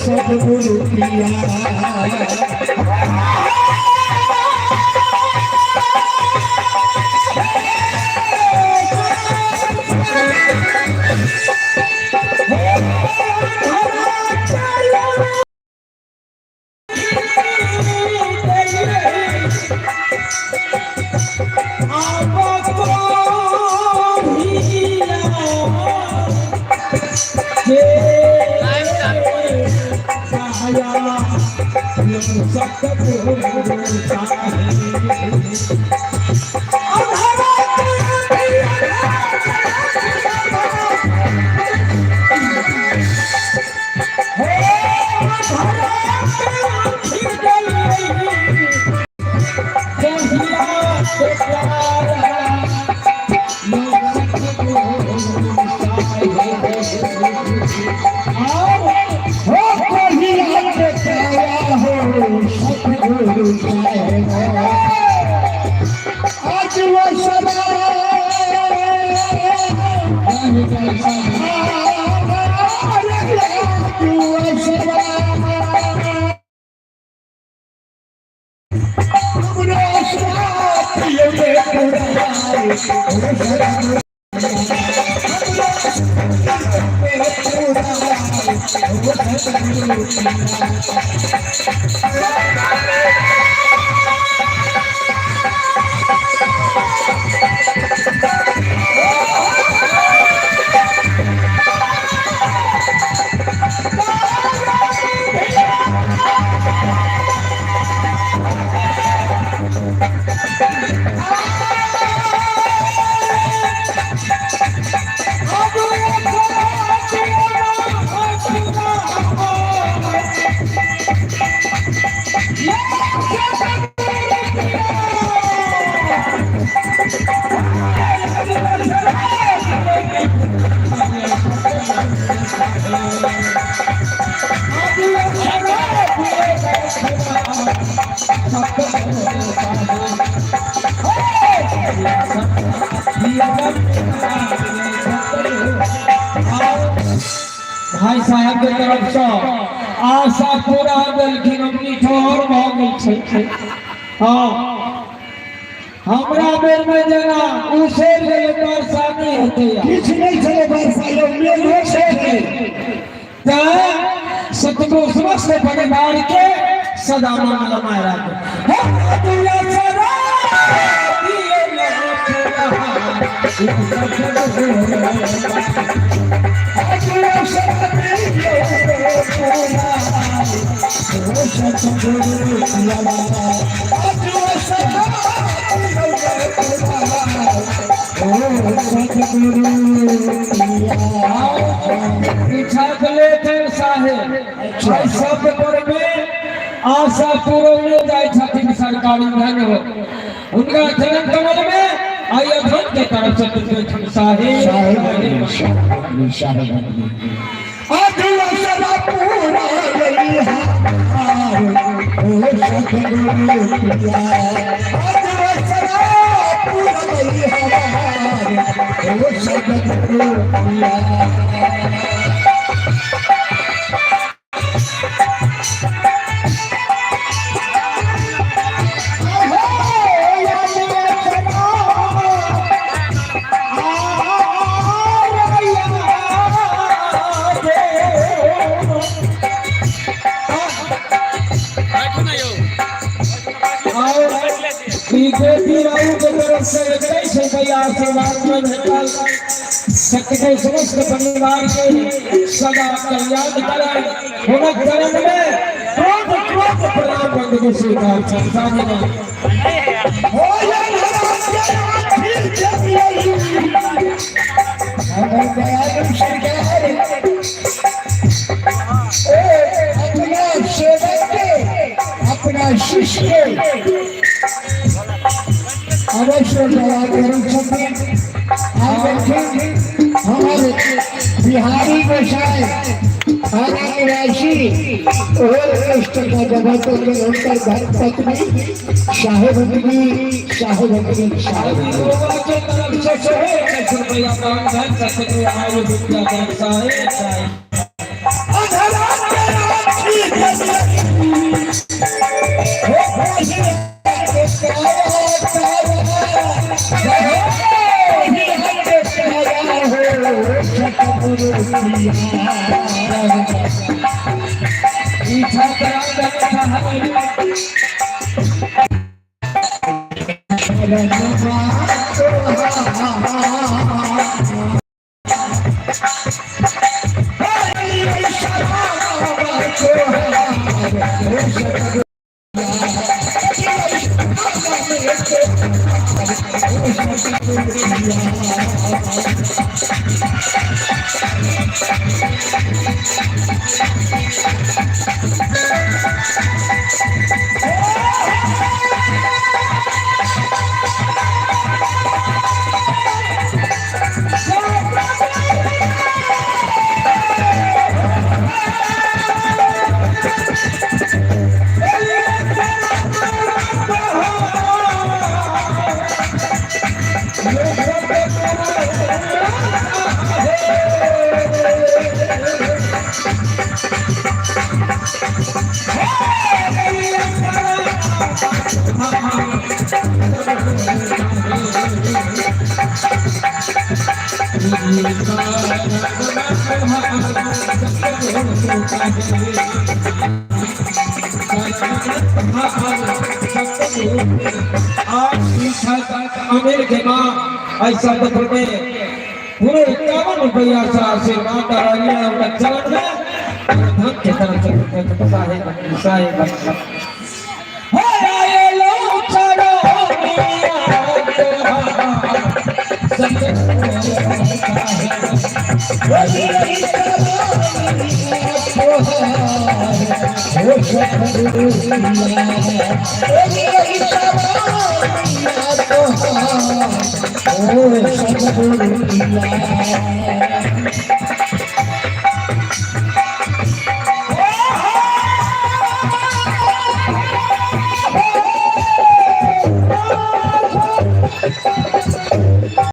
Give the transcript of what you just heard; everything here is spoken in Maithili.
सतगुरु पिया। हो कहिया के पाया हो सतगुरु साहेब, आज वो सदा भाई साहब के तरफ से आशा पूरा देलखिन, अपनी ठोर भऽ गेल छै। हाँ, हमरा बेर में जेना उसरि गेलै, वर्षा नहि हेतै। किछु नहि छलै वर्षा यौ, मेघो छै। तऽ सतगुरु समस्त परिवार के सदा मंगलमय राखे। हे दुआ सदा दिए साहेब सब पर में आशा पुरौने जाइ छथिन सरकारी, धन्य हो हुनका चरण कमल में। आई अधन के तरफ से साहेब। साहेब, पूरा सतगुरु पिया। बीजेपी राउ के तरफ से 21 रुपया आशीर्वाद में भेटल। सत्य समस्त परिवार के सदा कल्याण कराए, हुनक चरण में क्रोध क्रोध प्रणाम बंदगी स्वीकार संसार में। हो सरकार अपना सेवक के, अपना शिष्य के अवश्य दया करै छथिन। आइ देखी थाना निवासी ओहो 21 टका जमा कर हुनकर धर्मपत्नी साहेबंदगी साहेबंदगी साहेबंदगी। के तरफ से सेहो 21 रुपया दान भेल। सतगुरु आयु विद्या दान साहेब साहेब। अधरा के राखी हो खोजी के काया काया के काया हो सतगुरु पिया। पीछा करा था हमारी। शरणवा तोहार हरि शरणवा तोहार हो सतगुरु अमीर के माँ ऐसा पत्र में पूरे 51 रुपया से आशीर्वाद डालिए उनका चरण में धन के तरफ से साहेब साहेब। हो आए लो चलो हो सतगुरु पिया हो सतगुरु पिया।